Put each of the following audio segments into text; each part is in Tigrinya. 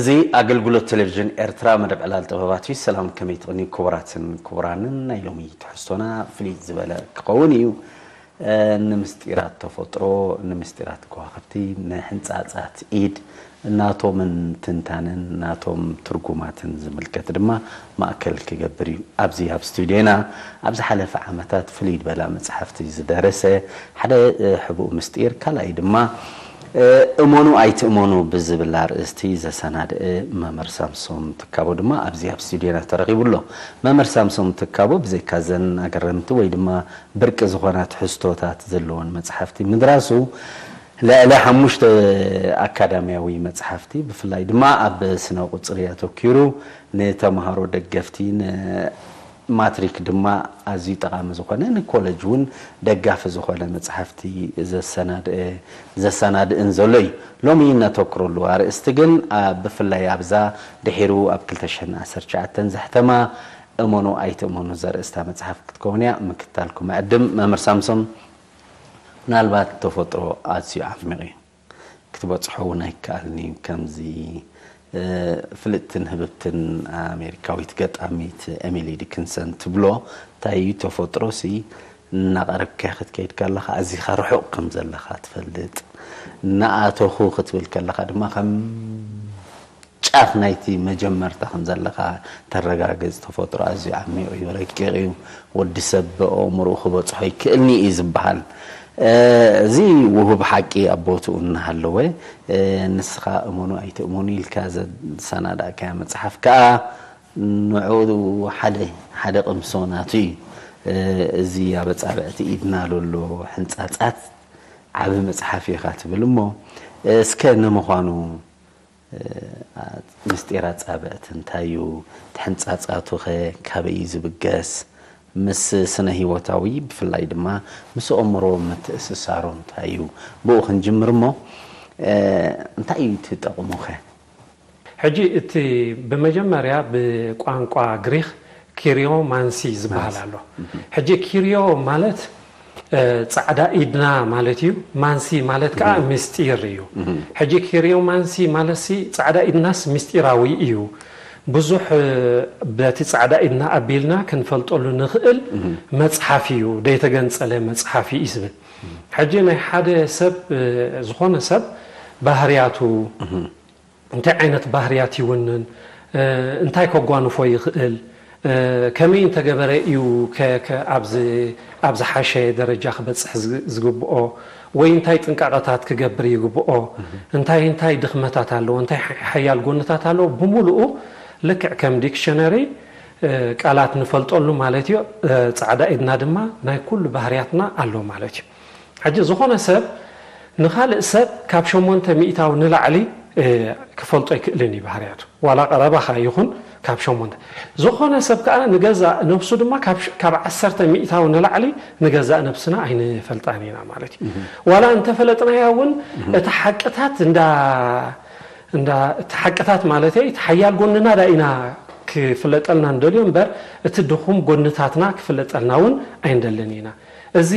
እዚ ኣገልግሎት ቴሌቪዥን ኤርትራ መደብ ዕላል ጥበባት እዩ። ሰላም፣ ከመይ ትቕንዩ ክቡራትን ክቡራንን? ናይ ሎሚ ትሕዝቶና ፍልይ ዝበለ ክኸውን እዩ። እ፣ ንምስጢራት ተፈጥሮ፣ ንምስጢራት ከዋኽብቲ፣ ንሕንጻጻት ኢድ ናቶምን ትንታነን ናቶም ትርጉማትን ዝምልከት ድማ ማእከል ክገብር እዩ። ኣብዚ ኣብ ስቱድዮና ኣብ ዝሓለፈ ዓመታት ፍልይ ዝበላ መጽሓፍቲ ዝደረሰ ሓደ፣ እ፣ ሕቡእ ምስጢር፣ ካልኣይ ድማ፣ እ፣ እመኑ ኣይትእመኑ ብዝብል ኣርእስቲ ዘሰናድአ መምህር ሳምሶም ትካቦ ድማ ኣብዚ ኣብ ስቱድዮና ተረኺቡ ኣሎ። መምህር ሳምሶም ትካቦ ብዘይካ ዘን ኣገረምቲ ወይ ድማ ብርቂ ዝኾና ትሕዝቶታት ዘለወን መጽሓፍቲ ምድራሱ፣ ልዕሊ ሓሙሽተ ኣካዳሚያዊ መጽሓፍቲ፣ ብፍላይ ድማ ኣብ ስነ ቁጽሪ ኣተኪሩ፣ ንተምሃሮ ደገፍቲ፣ ንማትሪክ ድማ ኣዝዩ ጠቓሚ ዝኾነ፣ ንኮለጅ እውን ደጋፊ ዝኾነ መጽሓፍቲ ዘሰናድአ፣ ዘሰናድእን ዘሎ እዩ። ሎሚ እነተኩረሉ ኣርእስቲ ግን፣ ኣ፣ ብፍላይ ኣብዛ ድሒሩ ኣብ ክልተ ሽሕን ዓሰርተ ትሽዓተን ዘሕተማ እመኑ ኣይትእመኑ ዘርእስታ መጽሓፍ ክትከውን እያ። ምክታልኩም ዕድም። መምህር ሳምሶም፣ ምናልባት ተፈጥሮ ኣዝዩ ዓሚቕ እዩ። ክትበጽሖ እውን ኣይከኣልን እዩ። ከምዚ፣ እ፣ ፍልጥትን ህብብትን ኣሜሪካዊት ገጣሚት ኤሚሊ ዲክንሰን ትብሎ፣ እንታይ እዩ፣ ተፈጥሮሲ እናቐረብካያ ክትከይድ ከለኻ ኣዚኻ ርሑቕ ከም ዘለኻ ትፈልጥ፣ እናኣተኹ ክትብል ከለኻ ድማ ከም ጫፍ ናይቲ መጀመርታ ከም ዘለኻ ተረጋግጽ። ተፈጥሮ ኣዝዩ ዓሚቕ እዩ፣ ረቂቕ እዩ። ወዲ ሰብ ብኣእምሮኡ ክበጽሖ ይክእልኒ እዩ ዝበሃል። እ፣ እዚ ውሁብ ሓቂ ኣብ ቦትኡ እናሃለወ፣ እ፣ ንስኻ እመኑ ኣይትእመኑ ኢልካ ዘሰናዳእካያ መጽሓፍ ከኣ ንዕኡ ሓደ፣ ሓደ ቅምሶ ናቱ እዩ። እ፣ እዚ ኣብ ኣጻብዕቲ ኢድና ለሎ ሕንጻጻት ዓቢ መጽሓፍ ኢኻ ትብል እሞ፣ እስከ ንምዃኑ፣ እ፣ ምስጢር ኣጻብዕቲ እንታይ እዩ? እቲ ሕንጻጻቱኸ ካበይ እዩ ዝብገስ? ምስ ስነ ህይወታዊ፣ ብፍላይ ድማ ምስ ኣእምሮ ምትእስሳሩ እንታይ እዩ? ብኡ ክንጅምር እሞ፣ እ፣ እንታይ እዩ እቲ ጠቕሙኸ? ሕጂ እቲ ብመጀመርያ ብቋንቋ ግሪኽ ኪሪዮ ማንሲ ዝበሃል ኣሎ። ሕጂ ኪሪዮ ማለት፣ እ፣ ጻዕዳ ኢድና ማለት እዩ። ማንሲ ማለት ከዓ ምስጢር እዩ። ሕጂ ኪሪዮ ማንሲ ማለት ሲ ጻዕዳ ኢድናስ ምስጢራዊ እዩ። ብዙሕ፣ እ፣ በቲ ጻዕዳ ኢድና ኣቢልና ክንፈልጠሉ ንኽእል መጽሓፍ እዩ፣ ዘይተገንጸለ መጽሓፍ እዩ ዝብል። ሕጂ ናይ ሓደ ሰብ፣ እ፣ ዝኾነ ሰብ ባህርያቱ፣ እንታይ ዓይነት ባህርያት ይውንን፣ እ፣ እንታይ ከጓንፎ ይኽእል፣ እ፣ ከመይ እንተገበረ እዩ ከ-፣ ከ-፣ ኣብ ዝ-፣ ኣብ ዝሓሸ ደረጃ ክበጽሕ ዝ-፣ ዝግብኦ፣ ወይ እንታይ ጥንቃቐታት ክገብር ይግብኦ፣ እንታይ እንታይ ድኽመታት ኣለዎ፣ እንታይ ሓ-፣ ሓያል ጎንታት ኣለዎ፣ ብምሉኡ ልክዕ ከም ዲክሸነሪ፣ እ፣ ቃላት ንፈልጠሉ ማለት እዩ። እ፣ ጻዕዳ ኢድና ድማ ናይ ኩሉ ባህርያትና ኣሎ ማለት እዩ። ሕጂ ዝኾነ ሰብ ንኻልእ ሰብ ካብ ሸሞንተ ሚእታዊ ንላዕሊ፣ እ፣ ክፈልጦ ኣይክእልን እዩ ባህርያቱ። ዋላ ቀረባኻ ይኹን ካብ ሸሞንተ። ዝኾነ ሰብ ከኣ ንገዛእ ነብሱ ድማ ካብ ሽ-፣ ካብ ዓሰርተ ሚእታዊ ንላዕሊ ንገዛእ ነብስና ኣይንፈልጣን ኢና ማለት እዩ። ዋላ እንተፈለጥናያ እውን እቲ ሓቅታት እንዳ፣ እንዳ፣ እቲ ሓቅታት ማለተይ እቲ ሓያል ጎንና ዳ ኢና ክፍለጠልና ንደልዮ እምበር እቲ ድኹም ጎንታትና ክፍለጠልና እውን ኣይንደልን ኢና። እዚ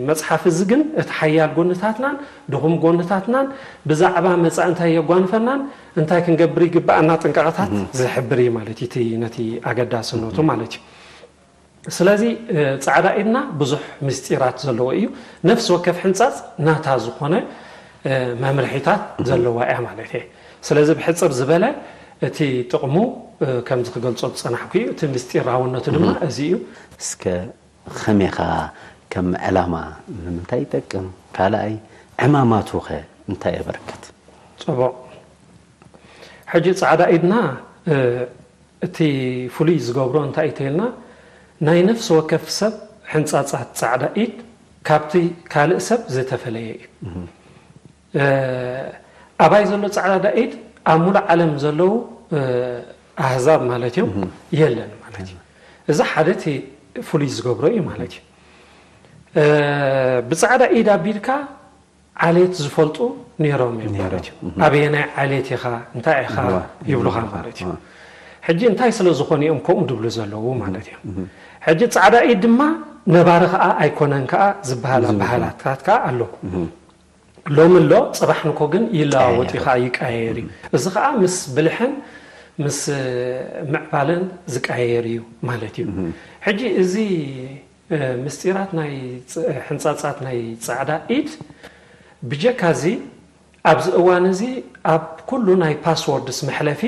መጽሓፍ እዚ ግን እቲ ሓያል ጎንታትናን ድኹም ጎንታትናን ብዛዕባ መጻኢ እንታይ የጓንፈናን እንታይ ክንገብር ይግብኣና ጥንቃቐታት ዝሕብር እዩ ማለት እዩ፣ እቲ ነቲ ኣገዳስነቱ ማለት እዩ። ስለዚ፣ እ፣ ጻዕዳ ኢድና ብዙሕ ምስጢራት ዘለዎ እዩ። ነፍሲ ወከፍ ሕንጻጽ ናታ ዝኾነ፣ እ፣ መምርሒታት ዘለዋ እያ ማለት እየ። ስለዚ ብሕጽር ዝበለ እቲ ጥቕሙ፣ እ፣ ከምዚ ክገልጾ ዝጸናሕኩ እዩ። እቲ ምስጢራውነቱ ድማ እዚ እዩ። እስከ ከመይ ኢኻ ከም ዕላማ ንምንታይ ይጠቅም? ካልኣይ ዕማማቱ ኸ እንታይ የበርክት? ጽቡቕ። ሕጂ ጻዕዳ ኢድና፣ እ፣ እቲ ፍሉይ ዝገብሮ እንታይ እዩ ተይልና፣ ናይ ነፍሲ ወከፍ ሰብ ሕንጻጻት ጻዕዳ ኢድ ካብቲ ካልእ ሰብ ዝተፈለየ እዩ። እ፣ ኣባይ ዘሎ ጻዕዳ ኢድ ኣብ ሙሉእ ዓለም ዘለዉ፣ እ፣ ኣህዛብ ማለት እዮም የለን ማለት እዩ። እዚ ሓደ እቲ ፍሉይ ዝገብሮ እዩ ማለት እዩ። እ፣ ብጻዕዳ ኢድ ኣቢልካ ዓሌት ዝፈልጡ ነይሮም እዮም ማለት እዩ። ኣበየናይ ዓሌት ኢኻ፣ እንታይ ኢኻ ይብሉኻ ማለት እዩ። ሕጂ እንታይ ስለ ዝኾኑ እዮም ከምኡ ድብሉ ዘለዉ ማለት እዩ። ሕጂ ጻዕዳ ኢድ ድማ ነባሪ ከኣ ኣይኮነን ከኣ ዝበሃል ኣበሃህላታት ከኣ ኣሎ። ሎሚ ኣሎ፣ ጽባሕ ንኮ ግን ይለዋወጥ እዩ፣ ከዓ ይቀያየር እዩ። እዚ ከዓ ምስ ብልሕን ምስ ምዕባለን ዝቀያየር እዩ ማለት እዩ። ሕጂ እዚ ምስጢራት ናይ ሕንፃፃት ናይ ፃዕዳ ኢድ ብጀካ እዚ ኣብዚ እዋን እዚ ኣብ ኩሉ ናይ ፓስወርድስ መሕለፊ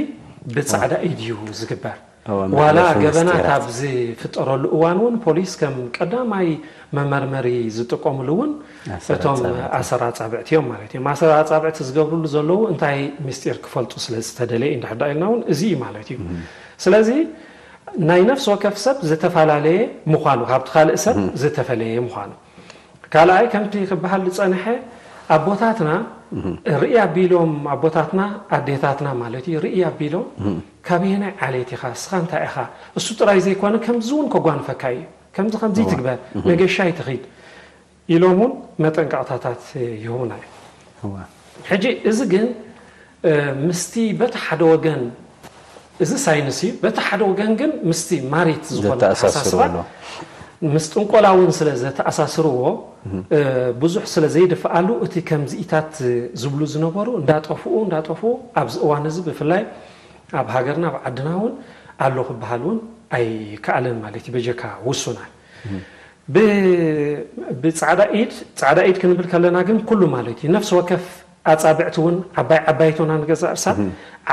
ብፃዕዳ ኢድ እዩ ዝግበር። ዋላ ገበናት ኣብ ዝፍጠረሉ እዋን እውን ፖሊስ ከም ቀዳማይ መመርመሪ ዝጥቀምሉ እውን እቶም ኣሰር ኣፃብዕቲ እዮም ማለት እዮም። ኣሰር ኣፃብዕቲ ዝገብርሉ ዘለዉ እንታይ ምስጢር ክፈልጡ ስለ ዝተደለየ እንድሕር ዳ ኢልና እውን እዚ እዩ ማለት እዩ። ስለዚ ናይ ነፍሲ ወከፍ ሰብ ዝተፈላለየ ምዃኑ ካብቲ ካልእ ሰብ ዝተፈለየ ምዃኑ ካልኣይ ከምቲ ክበሃል ዝጸንሐ ኣቦታትና ርኢ ኣቢሎም ኣቦታትና ኣዴታትና ማለት እዩ ርኢ ኣቢሎም ካበየናይ ዓሌት ኢኻ እስኻ እንታይ ኢኻ እሱ ጥራይ ዘይኮነ ከምዚ እውን ከጓንፈካ እዩ ከምዚ ከምዚ ትግበር መገሻ ይትኺድ ኢሎም እውን መጠንቀቕታታት ይህቡና እዮም ሕጂ እዚ ግን ምስቲ በቲ ሓደ ወገን እዚ ሳይንስ እዩ በቲ ሓደ ወገን ግን ምስቲ ማሪት ዝኾነ ተሓሳስባ ምስ ጥንቆላ እውን ስለ ዘተኣሳስርዎ ብዙሕ ስለ ዘይድፍኣሉ እቲ ከምዚኢታት ዝብሉ ዝነበሩ እንዳጠፍኡ እንዳጠፍኡ ኣብዚ እዋን እዚ ብፍላይ ኣብ ሃገርና ኣብ ዓድና እውን ኣሎ ክበሃል እውን ኣይከኣልን ማለት እዩ በጀካ ውሱናት ብፃዕዳ ኢድ ፃዕዳ ኢድ ክንብል ከለና ግን ኩሉ ማለት እዩ ነፍሲ ወከፍ ኣፃብዕቲ እውን ዓባይ ዓባይቶና ንገዛእ ርሳ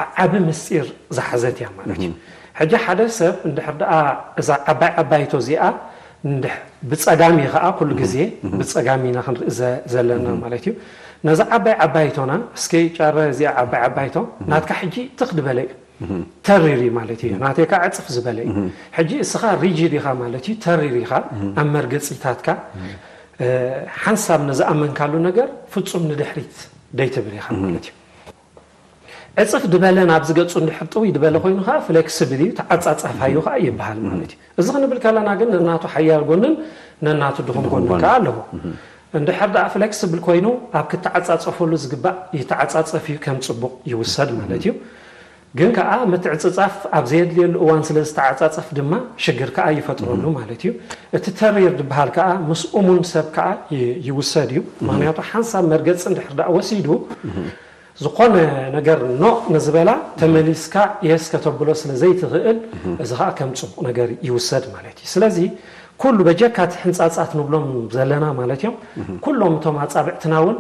ዓዓቢ ምስጢር ዝሓዘት እያ ማለት እዩ ሕጂ ሓደ ሰብ እንድሕር ደኣ እዛ ዓባይ ዓባይቶ እዚኣ ብፀጋሚ ከዓ ኩሉ ግዜ ብፀጋሚ ኢና ክንርኢ ዘለና ማለት እዩ ነዛ ዓባይ ዓባይቶና እስከ ጫረ እዚኣ ዓባይ ዓባይቶ ናትካ ሕጂ ትኽ ዝበለ እዩ ተሪር እዩ ማለት እዩ ናተይ ከዓ ዕፅፍ ዝበለ እዩ ሕጂ እስኻ ሪጅድ ኢኻ ማለት እዩ ተሪር ኢኻ ኣብ መርገፂታትካ ሓንሳብ ንዝኣመንካሉ ነገር ፍፁም ንድሕሪት ደይትብል ኢኻ ማለት እዩ ዕፅፍ ድበለ ናብ ዝገፁ እንድሕር ጥውይ ድበለ ኮይኑ ከዓ ፍሌክስብል እዩ ተዓፃፃፋዩ ከዓ ይበሃል ማለት እዩ እዚ ክንብል ከለና ግን ነናቱ ሓያል ጎንን ነናቱ ድኹም ጎንን ከዓ ኣለዎ እንድሕር ደኣ ፍሌክስብል ኮይኑ ኣብ ክተዓፃፀፈሉ ዝግባእ ይተዓፃፀፍ እዩ ከም ፅቡቕ ይውሰድ ማለት እዩ ግን ከዓ ምትዕፅፃፍ ኣብ ዘየድልየሉ እዋን ስለ ዝተዓፃፀፍ ድማ ሽግር ከዓ ይፈጥረሉ ማለት እዩ እቲ ተሪር ዝበሃል ከዓ ምስ እሙን ሰብ ከዓ ይውሰድ እዩ ምክንያቱ ሓንሳብ መርገፂ እንድሕር ደኣ ወሲዱ ዝኾነ ነገር ኖ ንዝበላ ተመሊስካ የስ ከተብሎ ስለ ዘይትኽእል እዚ ከዓ ከም ፅቡቕ ነገር ይውሰድ ማለት እዩ ስለዚ ኩሉ በጀካ እቲ ሕንፃፃት ንብሎም ዘለና ማለት እዮም ኩሎም እቶም ኣፃብዕትና እውን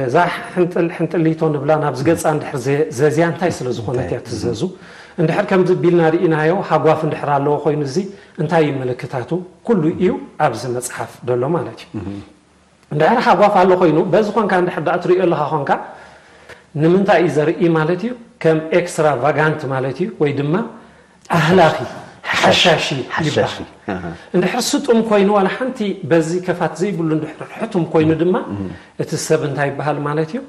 እዛ ሕንጥል ሕንጥሊቶ ንብላ ናብ ዝገፃ እንድሕር ዘዝያ እንታይ ስለ ዝኾነት እያ ትዘዙ እንድሕር ከምዚ ቢልና ርኢናዮ ሃጓፍ እንድሕር ኣለዎ ኮይኑ እዚ እንታይ ምልክታቱ ኩሉ እዩ ኣብዚ መፅሓፍ ደሎ ማለት እዩ እንድሕር ሃጓፍ ኣሎ ኮይኑ በዚ ኮንካ እንድሕር ዳኣ ትሪኦ ኣለኻ ኮንካ ንምንታይ እዩ ዘርኢ ማለት እዩ ከም ኤክስትራቫጋንት ማለት እዩ ወይ ድማ ኣህላኺ ሓሻሺ ይበሃል እንድሕር ስጡም ኮይኑ ዋላ ሓንቲ በዚ ከፋት ዘይብሉ እንድሕር ሕቱም ኮይኑ ድማ እቲ ሰብ እንታይ ይበሃል ማለት እዩ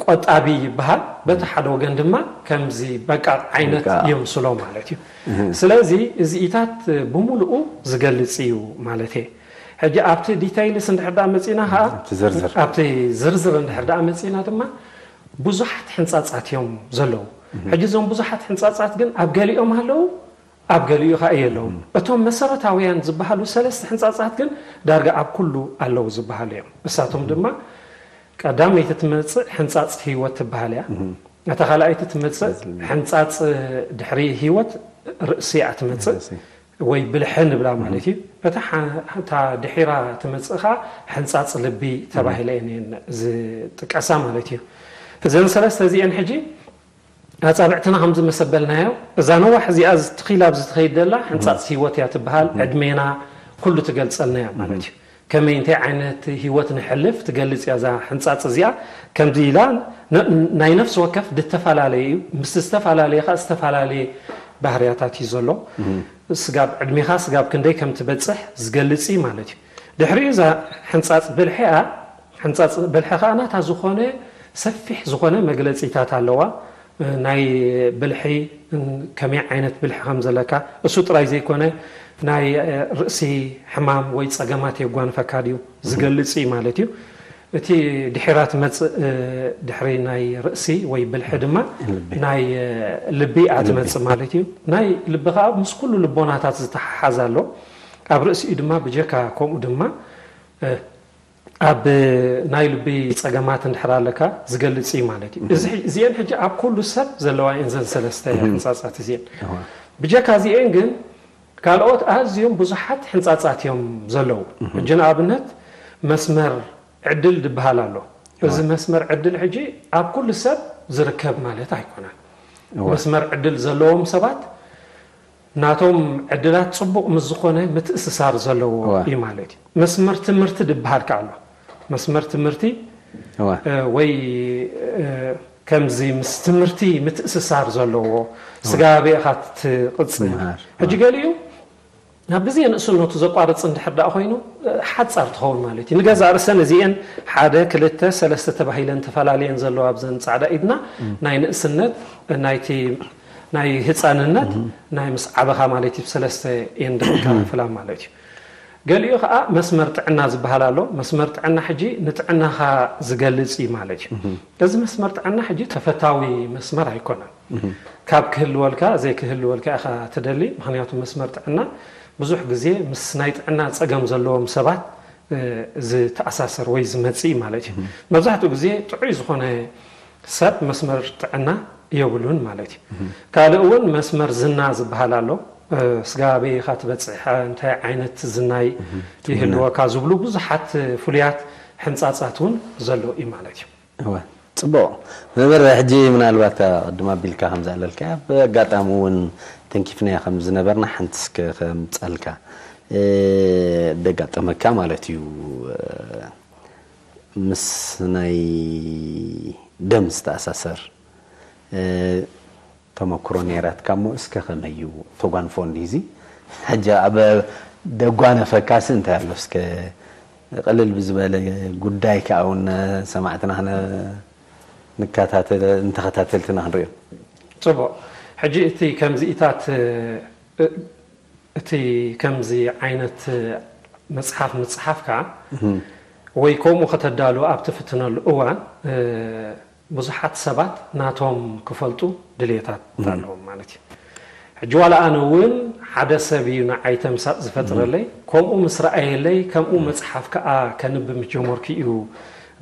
ቆጣቢ ይበሃል በቲ ሓደ ወገን ድማ ከምዚ በቃ ዓይነት የምስሎ ማለት እዩ ስለዚ እዚኢታት ብምሉኡ ዝገልፅ እዩ ማለት እየ ሕጂ ኣብቲ ዲተይልስ እንድሕር ዳ መፂና ከዓ ኣብቲ ዝርዝር እንድሕር ዳ መፂና ድማ ብዙሓት ሕንፃፃት እዮም ዘለዉ ሕጂ እዞም ብዙሓት ሕንፃፃት ግን ኣብ ገሊኦም ኣለዉ ኣብ ገሊኡ ከዓ የለዉ እቶም መሰረታውያን ዝበሃሉ ሰለስተ ሕንፃፃት ግን ዳርጋ ኣብ ኩሉ ኣለዉ ዝበሃሉ እዮም እሳቶም ድማ ቀዳመይቲ ትመፅእ ሕንፃፅ ህይወት ትበሃል እያ እታ ካልኣይቲ ትመፅእ ሕንፃፅ ድሕሪ ህይወት ርእሲ እያ ትመፅእ ወይ ብልሐ ንብላ ማለት እዩ እታ እታ ድሒራ ትመፅእ ከዓ ሕንፃፅ ልቢ ተባሂለ እየን ዝጥቀሳ ማለት እዩ እዘን ሰለስተ እዚአን ሕጂ ኣፃብዕትና ከምዚ መሰበልናዮ እዛ ነዋሕ እዚኣ ትኺል ኣብዚ ትኸይድ ዘላ ሕንፃፅ ህይወት እያ ትበሃል ዕድሜና ኩሉ ትገልፀልና እያ ማለት እዩ ከመይ እንታይ ዓይነት ህይወት ንሕልፍ ትገልፅ እያ እዛ ሕንፃፅ እዚኣ ከምዚ ኢላ ናይ ነፍሲ ወከፍ ዝተፈላለየ እዩ ምስ ዝተፈላለየ ከዓ ዝተፈላለየ ባህርያታት እዩ ዘሎ ስጋብ ዕድሜኻ ስጋብ ክንደይ ከም ትበፅሕ ዝገልፅ እዩ ማለት እዩ ድሕሪኡ እዛ ሕንፃፅ ብልሒ እያ ሕንፃፅ ብልሒ ከዓ ናታ ዝኾነ ሰፊሕ ዝኾነ መግለፂታት ኣለዋ ናይ ብልሒ ከመይ ዓይነት ብልሒ ከም ዘለካ እሱ ጥራይ ዘይኮነ ናይ ርእሲ ሕማም ወይ ፀገማት የጓንፈካ ድዩ ዝገልፅ እዩ ማለት እዩ እቲ ድሒራ ትመፅእ ድሕሪ ናይ ርእሲ ወይ ብልሒ ድማ ናይ ልቢ እያ ትመፅእ ማለት እዩ ናይ ልቢ ከዓ ምስ ኩሉ ልቦናታት ዝተሓሓዝ ኣሎ ኣብ ርእሲኡ ድማ ብጀካ ከምኡ ድማ ኣብ ናይ ልቢ ጸገማት እንድሕር ኣለካ ዝገልጽ እዩ ማለት እዩ። እዚ ሕጂ- እዚአን ሕጂ ኣብ ኩሉ ሰብ ዘለዋ እየን፣ ዘን ሰለስተ ሕንጻጻት እዚአን። ብጀካ እዚአን ግን ካልኦት ኣዝዮም ብዙሓት ሕንጻጻት እዮም ዘለዉ። ሕጂ ንኣብነት መስመር ዕድል ዝበሃል ኣሎ። እዚ መስመር ዕድል ሕጂ ኣብ ኩሉ ሰብ ዝርከብ ማለት ኣይኮነን። መስመር ዕድል ዘለዎም ሰባት ናቶም ዕድላት ጽቡቕ ምስ ዝኾነ ምትእስሳር ዘለዎ እዩ ማለት እዩ። መስመር ትምህርቲ ዝበሃል ከኣ ኣሎ። መስመር ትምህርቲ ወይ ከምዚ ምስ ትምህርቲ ምትእስሳር ዘለዎ ስጋብ ኣበይ ኢኻ ትቕጽል። ሕጂ ገሊኡ ናብ ግዜ ንእስነቱ ዘቋርጽ እንድሕር ደኣ ኮይኑ ሓጻር ትኸውን ማለት እዩ። ንገዛእ ርእሰን እዚአን ሓደ ክልተ ሰለስተ ተባሂለን ተፈላለየን ዘለዋ ኣብዘን ጻዕዳ ኢድና ናይ ንእስነት ናይቲ ናይ ህፃንነት ናይ ምስ ዓበኻ ማለት እዩ። ሰለስተ እየን ደቂ ከፋፍላ ማለት እዩ። ገሊኡ ከዓ መስመር ጥዕና ዝበሃል ኣሎ። መስመር ጥዕና ሕጂ ንጥዕናኻ ዝገልፅ እዩ ማለት እዩ። እዚ መስመር ጥዕና ሕጂ ተፈታዊ መስመር ኣይኮነን። ካብ ክህልወልካ ዘይክህልወልካ ኢኻ ትደሊ። ምክንያቱ መስመር ጥዕና ብዙሕ ግዜ ምስ ናይ ጥዕና ፀገም ዘለዎም ሰባት ዝተኣሳሰር ወይ ዝመፅእ ማለት እዩ። መብዛሕትኡ ግዜ ጥዑይ ዝኾነ ሰብ መስመር ጥዕና የብሉን ማለት እዩ። ካልእ እውን መስመር ዝና ዝበሃል ኣሎ። ስጋ ኣበይ ኢኻ ትበፅሕ፣ እንታይ ዓይነት ዝናይ ይህልወካ ዝብሉ ብዙሓት ፍሉያት ሕንፃፃት እውን ዘሎ እዩ ማለት እዩ። እወ፣ ፅቡቕ መምህር። ሕጂ ምናልባት ቅድም ኣቢልካ ከም ዝኣለልካ ብኣጋጣሚ እውን ተንኪፍናዮ ከም ዝነበርና ሓንቲ እስከ ከምፀልካ ደጋጠመካ ማለት እዩ። ምስ ናይ ደም ዝተኣሳሰር ተመክሮ ነይራትካ እሞ እስከ ከመይ እዩ ተጓንፎ እንዲዚ ሕጂ ኣብ ደጓነፈካሲ እንታይ ኣሎ እስከ ቅልል ብዝበለ ጉዳይ ከዓ እውን ሰማዕትና ንከታተል ንተኸታተልትና ክንሪኦ። ፅቡቕ። ሕጂ እቲ ከምዚኢታት እቲ ከምዚ ዓይነት መጽሓፍ ምጽሓፍካ ወይ ከምኡ ከተዳሉ ኣብ ትፍትነሉ እዋን ብዙሓት ሰባት ናቶም ክፈልጡ ድሌታት ኣለዎም ማለት እዩ። ሕጂ ዋላ ኣነ እውን ሓደ ሰብ እዩ ንዓይ ተምሳጥ ዝፈጥረለይ፣ ከምኡ ምስ ረኣየለይ ከምኡ መጽሓፍ ከኣ ከንብ ምስ ጀመርኩ እዩ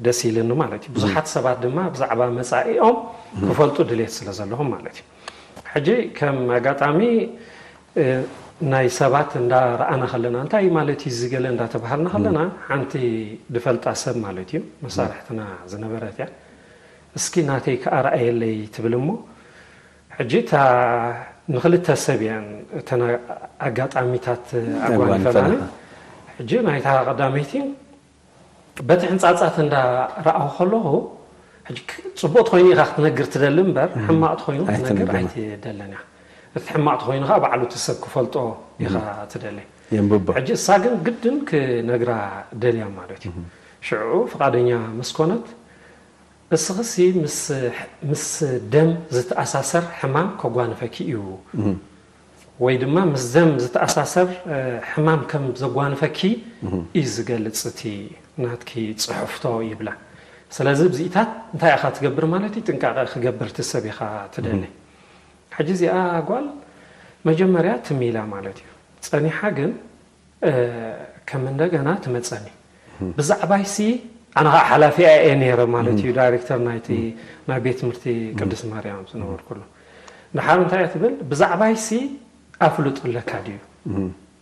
ደስ ኢልኒ ማለት እዩ። ብዙሓት ሰባት ድማ ብዛዕባ መጻኢኦም ክፈልጡ ድሌት ስለ ዘለዎም ማለት እዩ። ሕጂ ከም ኣጋጣሚ ናይ ሰባት እንዳ ረኣና ከለና እንታይ ማለት እዩ እዚ ገለ እንዳ ተባሃልና ከለና ሓንቲ ድፈልጣ ሰብ ማለት እዩ መሳርሕትና ዝነበረት እያ። እስኪ ናተይ ከኣ ረኣየለይ ትብል እሞ ሕጂ እታ ንክልተ ሰብ እየን እተን ኣጋጣሚታት ኣጓኒፈናኒ። ሕጂ ናይታ ቀዳመይቲ በቲ ሕንጻጻት እንዳ ረኣኹ ከለኹ ሕጂ ጽቡቕ ተኾይኑ ኢኻ ክትነግር ትደሊ እምበር ሕማቕ ተኾይኑ ክትነግር ኣይትደልን እያ። እቲ ሕማቕ ተኾይኑ ከዓ ባዕሉ እቲ ሰብ ክፈልጦ ኢኻ ትደሊ። የንብቦ። ሕጂ እሳ ግን ግድን ክነግራ ደልያ ማለት እዩ። ሽዑ ፍቓደኛ ምስ ኮነት እስኽሲ ምስ ምስ ደም ዝተኣሳሰር ሕማም ከጓንፈኪ እዩ ወይ ድማ ምስ ደም ዝተኣሳሰር ሕማም ከም ዘጓንፈኪ እዩ ዝገልፅ እቲ ናትኪ ፅሑፍቶ ይብላ። ስለዚ ብዚኢታት እንታይ ኢኻ ትገብር ማለት እዩ? ጥንቃቐ ክገብር እቲ ሰብ ኢኻ ትደሊ። ሕጂ እዚኣ ጓል መጀመርያ ትም ኢላ ማለት እዩ። ፀኒሓ ግን ከም እንደገና ትመፀኒ ብዛዕባይሲ ኣነ ከዓ ሓላፊኣ እየ ነይረ ማለት እዩ። ዳይሬክተር ናይቲ ናይ ቤት ትምህርቲ ቅድስት ማርያም ዝነበርኩሉ ድሓር እንታይ እያ ትብል ብዛዕባይሲ ኣፍልጡ ኣለካ ድዩ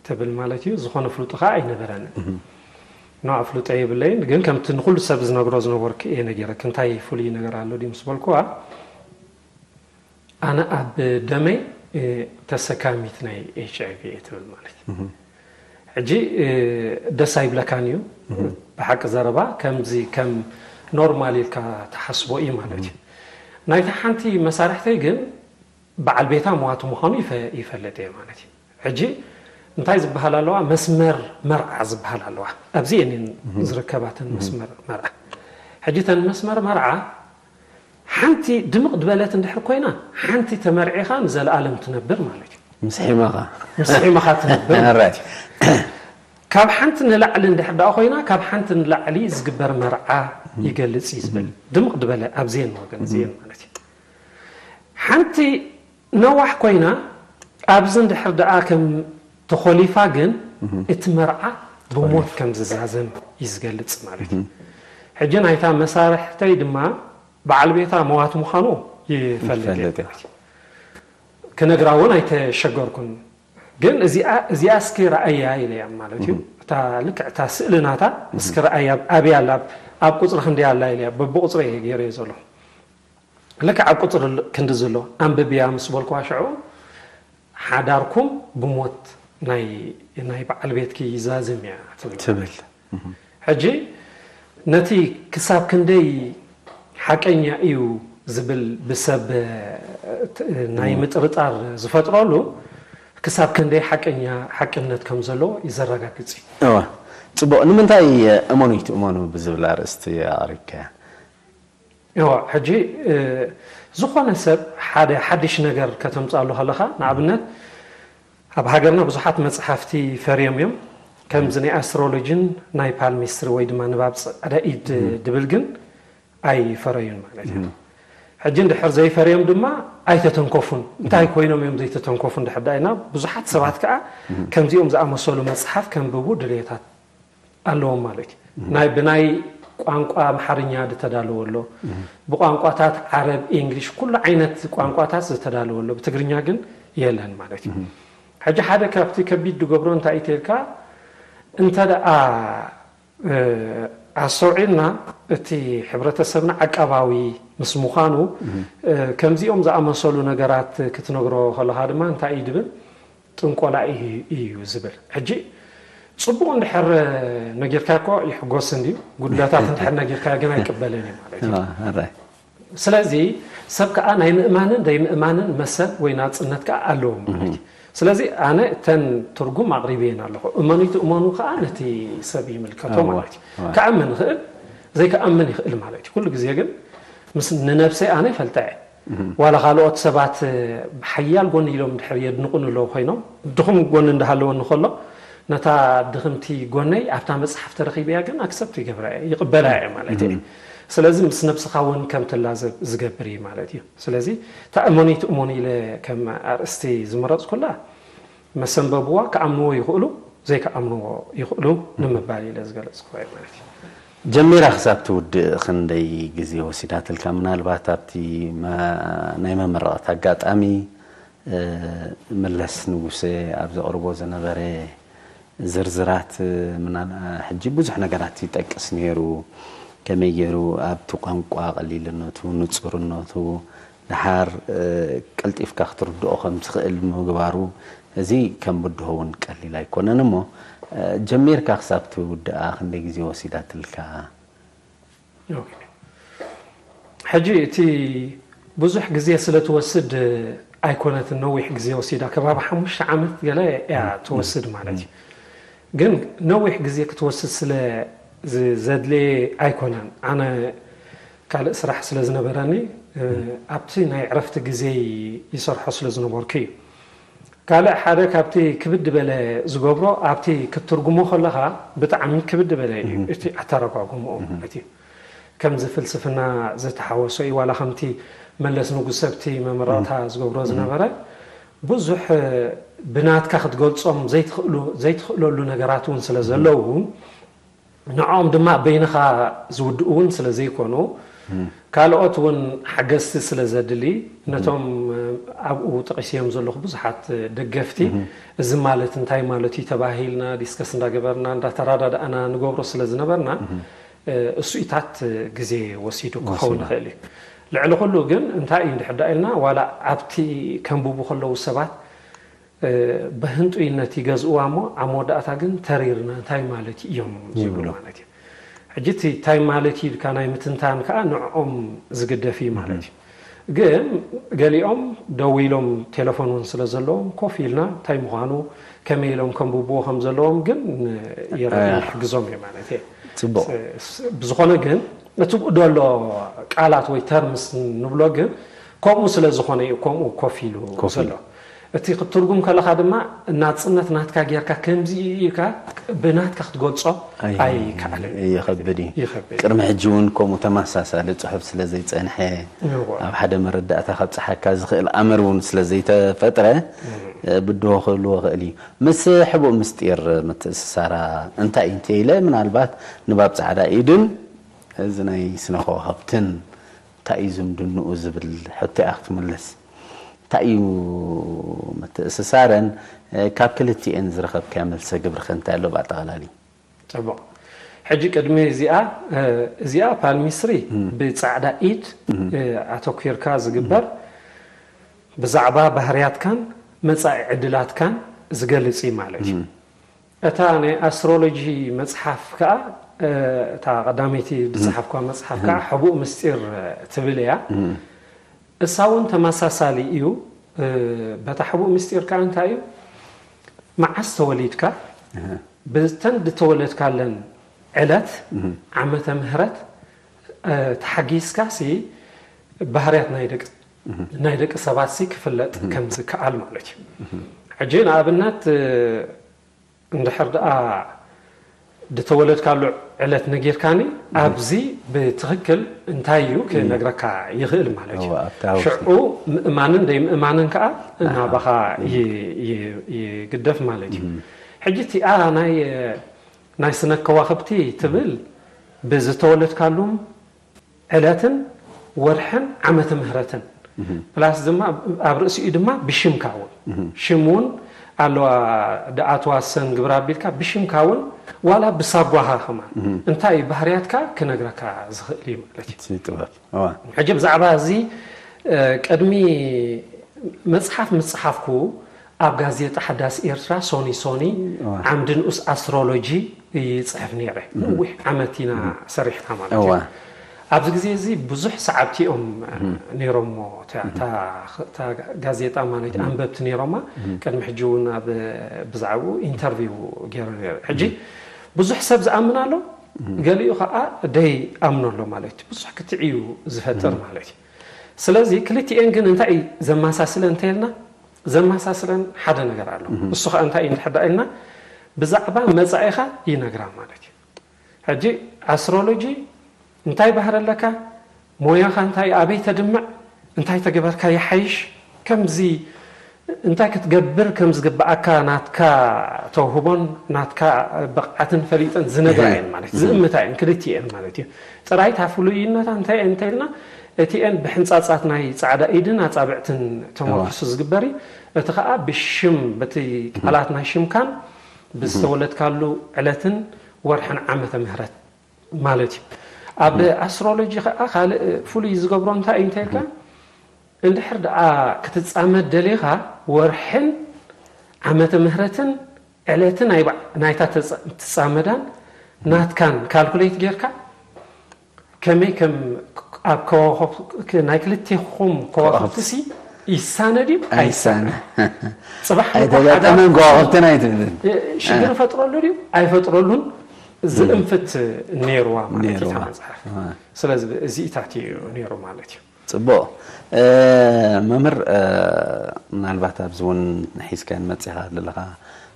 ትብል ማለት እዩ። ዝኾነ ፍልጡ ከዓ ኣይነበረንን። ኖ ኣፍልጦ የብለይን ግን ከምቲ ንኩሉ ሰብ ዝነግሮ ዝነበርኩ እየ ነጊረክ እንታይ ፍሉይ ነገር ኣሎ ድዩ ምስ በልኩዋ ኣነ ኣብ ደመይ ተሰካሚት ናይ ኤች ኣይ ቪ እየ ትብል ማለት እዩ። ሕጂ ደስ ኣይብለካን እዩ ብሓቂ ዘረባ ከምዚ ከም ኖርማል ኢልካ ትሓስቦ እዩ ማለት እዩ። ናይታ ሓንቲ መሳርሕተይ ግን በዓል ቤታ መዋቲ ምዃኑ ይፈልጥ እየ ማለት እዩ። ሕጂ እንታይ ዝበሃል ኣለዋ መስመር መርዓ ዝበሃል ኣለዋ ኣብዚ እየን ዝርከባተን መስመር መርዓ። ሕጂ ተን መስመር መርዓ ሓንቲ ድምቕ ዝበለት እንድሕር ኮይና ሓንቲ ተመርዒኻ ንዘለኣለም ትነብር ማለት እዩ። ምስ ሒመኻ ምስ ሒመኻ ትነብር ማለት እዩ። ካብ ሓንቲ ንላዕሊ እንድሕር ደኣ ኮይና ካብ ሓንቲ ንላዕሊ ዝግበር መርዓ ይገልጽ እዩ ዝብል ድምቕ ዝበለ ኣብዚኤን ወገን እዚኤን ማለት እዩ። ሓንቲ ነዋሕ ኮይና ኣብዚ እንድሕር ደኣ ከም ተኾሊፋ ግን እቲ መርዓ ብሞት ከም ዝዛዘም እዩ ዝገልጽ ማለት እዩ። ሕጂ ናይታ መሳርሕተይ ድማ በዓል ቤታ መዋት ምዃኑ ይፈልጥ እየ። ክነግራ እውን ኣይተሸገርኩን። ግን እዚኣ እስኪ ረኣያ ኢለያ ማለት እዩ። እታ ልክዕ እታ ስእሊ ናታ እስኪ ረኣያ ኣበይ ኣላ፣ ኣብ ቁፅሪ ክንደይ ኣላ ኢለያ። በብቁፅሪ እየ ገይረዮ ዘለኹ። ልክዕ ኣብ ቁፅሪ ክንዲ ዘሎ ኣንብብያ ምስ በልኩዋ ሽዑ ሓዳርኩም ብሞት ናይ ናይ በዓል ቤትኪ ይዛዝም እያ ትብል። ትብል። ሕጂ ነቲ ክሳብ ክንደይ ሓቀኛ እዩ ዝብል ብሰብ ናይ ምጥርጣር ዝፈጥረሉ ክሳብ ክንደይ ሓቀኛ ሓቅነት ከም ዘሎ እዩ ዘረጋግጽ እዩ። እወ። ጽቡቕ። ንምንታይ እመኑ ይትእመኑ ብዝብል ኣርእስቲ ኣቕሪብካያ? እወ፣ ሕጂ ዝኾነ ሰብ ሓደ ሓድሽ ነገር ከተምጽኣሉ ከለኻ፣ ንኣብነት ኣብ ሃገርና ብዙሓት መጽሓፍቲ ፈርዮም እዮም። ከምዚ ናይ ኣስትሮሎጂን ናይ ፓልሚስትሪ ወይ ድማ ንባብ ጻዕዳ ኢድ ድብል ግን ኣይፈረዩን ማለት እዩ። ሕጂ እንድሕር ዘይፈርዮም ድማ ኣይተተንከፉን። እንታይ ኮይኖም እዮም ዘይተተንከፉ እንድሕር ደኣ ኢልና፣ ብዙሓት ሰባት ከዓ ከምዚኦም ዝኣመሰሉ መጽሓፍ ከንብቡ ድልየታት ኣለዎም ማለት እዩ። ናይ ብናይ ቋንቋ ኣምሓርኛ ዝተዳለወ ኣሎ፣ ብቋንቋታት ዓረብ፣ ኢንግሊሽ፣ ኩሉ ዓይነት ቋንቋታት ዝተዳለወ ኣሎ፣ ብትግርኛ ግን የለን ማለት እዩ። ሕጂ ሓደ ካብቲ ከቢድ ዝገብሮ እንታይ እዩ ተልካ፣ እንተ ደኣ ኣስተውዒልና እቲ ሕብረተሰብና ዓቃባዊ ምስ ምዃኑ ከምዚኦም ዝኣመሰሉ ነገራት ክትነግሮ ከለኻ ድማ እንታይ እዩ ድብል? ጥንቆላ እዩ ዝብል። ሕጂ ጽቡቕ እንድሕር ነጊርካ እኮ ይሕጎስ እንድዩ፣ ጉድለታት እንድሕር ነጊርካ ግን ኣይቅበልን እዩ ማለት እዩ። ስለዚ ሰብ ከዓ ናይ ምእማንን ዘይምእማንን መሰል ወይ ናጽነት ከዓ ኣለዎ ማለት እዩ። ስለዚ ኣነ እተን ትርጉም ኣቕሪበየን ኣለኹ። እመኑ ይትእመኑ ከዓ ነቲ ሰብ ይምልከቶ ማለት እዩ። ክኣምን ይኽእል ዘይክኣምን ይኽእል ማለት እዩ። ኩሉ ግዜ ግን ምስ ንነብሰይ ኣነ ይፈልጠ እየ። ዋላ ካልኦት ሰባት ብሓያል ጎኒ ኢሎም ድሕር የድንቑን ኣለዉ ኮይኖም ድኹም ጎኒ እንዳሃለወኒ ከሎ ነታ ድኽምቲ ጎነይ ኣብታ መጽሓፍ ተረኺበያ ግን ኣክሰፕት ይገብራ እየ ይቕበላ እየ ማለት እየ። ስለዚ ምስ ነብስኻ እውን ከም ትላዘብ ዝገብር እዩ ማለት እዩ። ስለዚ እታ እመኑ ይትእመኑ ኢለ ከም ኣርእስቲ ዝመረጽኩላ መሰንበብዋ ክኣምንዎ ይኽእሉ ዘይክኣምንዎ ይኽእሉ ንምባል ኢለ ዝገለጽኩ እየ ማለት እዩ። ጀሚራ ክሳብ ትውድእ ክንደይ ግዜ ወሲዳትልካ? ምናልባት ኣብቲ ናይ መመረቕታ ኣጋጣሚ መለስ ንጉሰ ኣብ ዘቕርቦ ዝነበረ ዝርዝራት ሕጂ ብዙሕ ነገራት ይጠቅስ ነይሩ። ከመይ ገይሩ ኣብቲ ቋንቋ ቀሊልነቱ፣ ንጹርነቱ፣ ደሓር ቀልጢፍካ ክትርድኦ ከም ትኽእል ምግባሩ፣ እዚ ከም ብድሆ እውን ቀሊል ኣይኮነን። እሞ ጀሚርካ ክሳብ ትውድኣ ክንደይ ግዜ ወሲዳትልካ? ሕጂ እቲ ብዙሕ ግዜ ስለ ትወስድ ኣይኮነትን፣ ነዊሕ ግዜ ወሲዳ፣ ከባቢ ሓሙሽተ ዓመት ገለ እያ ትወስድ ማለት እዩ። ግን ነዊሕ ግዜ ክትወስድ ስለ ዘድለየ ኣይኮነን። ኣነ ካልእ ስራሕ ስለ ዝነበረኒ ኣብቲ ናይ ዕረፍቲ ግዜ ይሰርሖ ስለ ዝነበርኩ እዩ። ካልእ ሓደ ካብቲ ክብድ በለ ዝገብሮ ኣብቲ ክትትርጉሞ ከለኻ ብጣዕሚ ክብድ በለ እዩ እቲ ኣተረጓጉምኡ ማለት እዩ። ከምዚ ፍልስፍና ዝተሓወሶ እዩ ዋላ ከምቲ መለስ ንጉስ ሰብቲ መመረቕታ ዝገብሮ ዝነበረ ብዙሕ ብናትካ ክትገልጾም ዘይትኽእለሉ ነገራት እውን ስለ ዘለዉ ንዕኦም ድማ በይንኻ ዝውድኡ እውን ስለ ዘይኮኑ ካልኦት እውን ሓገዝቲ ስለ ዘድሊ ነቶም ኣብኡ ጠቒስዮም ዘለኹ ብዙሓት ደገፍቲ እዚ ማለት እንታይ ማለት እዩ ተባሂልና ዲስከስ እንዳገበርና እንዳተራዳዳእና ንገብሮ ስለ ዝነበርና እሱኢታት ግዜ ወሲዱ ክኸውን ይኽእል እዩ። ልዕሊ ኩሉ ግን እንታይ እዩ እንድሕር ዳ ኢልና ዋላ ኣብቲ ከንብቡ ከለዉ ሰባት በህንጡይነት ይገዝእዋ እሞ ኣብ መወዳእታ ግን ተሪርና እንታይ ማለት እዮም ዝብሉ ማለት እዩ። ሕጂ እቲ እንታይ ማለት እዩ ኢልካ ናይ ምትንታን ከዓ ንዕኦም ዝግደፍ እዩ ማለት እዩ። ግን ገሊኦም ደው ኢሎም ቴሌፎን እውን ስለ ዘለዎም ኮፍ ኢልና እንታይ ምዃኑ ከመይ ኢሎም ከንብብዎ ከም ዘለዎም ግን ይሕግዞም እዩ ማለት እዩ። ብዝኾነ ግን እቲ ደሎ ቃላት ወይ ተርምስ ንብሎ ግን ከምኡ ስለ ዝኾነ እዩ ከምኡ ኮፍ ኢሉ ዘሎ። እቲ ክትትርጉም ከለኻ ድማ ናጽነት ናትካ ጌርካ ከምዚ እዩ ኢልካ ብናትካ ክትገልጾ ኣይ- ኣይከኣልን። ይኸብድ እዩ። ይኸብድ። ቅድሚ ሕጂ እውን ከምኡ ተመሳሳሊ ጽሑፍ ስለ ዘይጸንሐ፣ እዎ። ኣብ ሓደ መረዳእታ ከብጽሓካ ዝኽእል ኣምር እውን ስለ ዘይተፈጥረ፣ ብድሆ ክህልዎ ይኽእል እዩ። ምስ ሕቡእ ምስጢር ምትእስሳራ እንታይ እዩ እንተ ኢለ፣ ምናልባት ንባብ ጻዕዳ ኢድን እዚ ናይ ስነ ከዋኽብትን እንታይ እዩ ዝምድንኡ ዝብል ሕቶ እያ ክትምልስ። እንታይ እዩ ምትእስሳረን? ካብ ክልቲኤን ዝረኸብካዮ መልሰ ግብርኸ እንታይ ኣሎ ብኣጠቓላሊ? ጽቡቕ። ሕጂ ቅድሚ እዚኣ፣ እዚኣ ፓልሚስትሪ ብጻዕዳ ኢድ ኣተኲርካ ዝግበር ብዛዕባ ባህርያትካን መጻኢ ዕድላትካን ዝገልጽ እዩ ማለት እዩ። እታ ናይ ኣስትሮሎጂ መጽሓፍ ከኣ፣ እታ ቀዳመይቲ ዝጸሓፍኳ መጽሓፍ ከኣ ሕቡእ ምስጢር ትብል እያ። እሳ እውን ተመሳሳሊ እዩ። በታ ሕቡእ ምስጢር ከኣ እንታይ እዩ? መዓስ ተወሊድካ፣ ብተን ዝተወለድካለን ዕለት፣ ዓመተ ምህረት፣ ተሓጊዝካ ሲ ባህርያት ናይ ደቂ፣ ናይ ደቂ ሰባት ሲ ክፍለጥ ከም ዝከኣል ማለት እዩ። ሕጂ ንኣብነት፣ እንድሕር ደኣ ዝተወለድካሉ ዕለት ነጊርካኒ፣ ኣብዚ ብትኽክል እንታይ እዩ ክነግረካ ይኽእል ማለት እዩ። እወ፣ ኣብታ ውሽጢ። ሽዑ ምእማንን ደይ ምእማንን ከኣ ናባኻ ይ-፣ ይ-፣ ይግደፍ ማለት እዩ። ሕጂ እቲኣ ናይ፣ ናይ ስነ ከዋኽብቲ ትብል ብዝተወለድካሉም ዕለትን ወርሕን ዓመተ ምህረትን። ፕላስ ድማ ኣብ ርእሲኡ ድማ ብሽምካ እውን። ሽም እውን ኣለዋ፣ ደኣትዋ ሰን ግብረ ኣቢልካ ብሽምካ እውን ዋላ ብሳጓኻ ከማን እንታይ እዩ ባህርያትካ ክነግረካ ዝኽእል እዩ ማለት እዩ። እቲ ጥበብ። እዋ። ሕጂ ብዛዕባ እዚ፣ እ፣ ቅድሚ መጽሓፍ ምጽሓፍኩ ኣብ ጋዜጣ ሓዳስ ኤርትራ ሶኒ ሶኒ እዋ። ዓምዲ ንኡስ ኣስትሮሎጂ ይጽሕፍ ነይረ። ነዊሕ ዓመት ኢና ሰሪሕና ማለት እዩ። እዋ። ኣብዚ ግዜ እዚ ብዙሕ ሰዓብቲ እዮም ነይሮሞ፣ እታ፣ እታ፣ እታ ጋዜጣ ማለት እዩ፣ ኣንበብቲ ነይሮማ። ቅድሚ ሕጂ እውን ኣብ፣ ብዛዕባኡ ኢንተርቪው ገይረ ነይረ። ሕጂ ብዙሕ ሰብ ዝኣምን ኣሎ፣ ገሊኡ ከዓ ደይ ኣምኖ ኣሎ ማለት እዩ። ብዙሕ ክትዕ እዩ ዝፈጥር ማለት እዩ። ስለዚ ክልቲኤን ግን እንታይ እዩ ዘመሳስለን እንተኢልና፣ ዘመሳስለን ሓደ ነገር ኣሎ። እሱ ከዓ እንታይ እዩ እንድሕር ደኣ ኢልና፣ ብዛዕባ መጻኢኻ ይነግራ ማለት እዩ። ሕጂ ኣስትሮሎጂ እንታይ ባህሪ ኣለካ፣ ሞያኻ እንታይ፣ ኣበይ ተድምዕ፣ እንታይ ተገበርካ ይሓይሽ፣ ከምዚ እንታይ ክትገብር ከም ዝግብኣካ ናትካ ተውህቦን ናትካ ብቕዓትን ፈሊጠን ዝነግራ እየን ማለት እዩ። ዝእምታ እየን፣ ክልቲኤን ማለት እዩ። ጥራይ እታ ፍሉይነታ እንታይ እየን እንተኢልና፣ እቲኤን ብሕንጻጻት ናይ ጻዕዳ ኢድን ኣጻብዕትን ተመርኩሱ ዝግበር እዩ። እቲ ኸኣ ብሽም፣ በቲ ቃላት ናይ ሽምካን ብዝተወለድካሉ ዕለትን ወርሕን ዓመተ ምህረት ማለት እዩ። ኣብ ኣስትሮሎጂ ኸኣ ካልእ ፍሉይ ዝገብሮ እንታይ እዩ እንተልካ፣ እንድሕር ደኣ ክትጻመድ ደሊኻ፣ ወርሕን ዓመተ ምህረትን ዕለትን ናይ ባዕ-፣ ናይታ ተጻ-፣ ትጻመዳን ናትካን ካልኩሌት ጌርካ፣ ከመይ ከም ኣብ ከዋኽብ-፣ ክ-፣ ናይ ክልቴኹም ከዋኽብቲ ሲ ይሳነ ድዩ ኣይሳነ? ጽባሕ ንግሆ ኣይተጋጠመን ሓዳር ከዋኽብትን ኣይትብልን። እ፣ ሽግር እ። ፈጥረሉ ድዩ ኣይፈጥረሉን ዝእንፍት ነይርዋ ማለት እዩ እታ ነይርዋ። መጽሓፍ። እ። ስለዚ እዚኢታት እዩ ነይሩ ማለት እዩ። ጽቡቕ። እ፣ መምህር፣ እ፣ ምናልባት ኣብዚ እውን ሒዝካየን መጺኻ ዘለኻ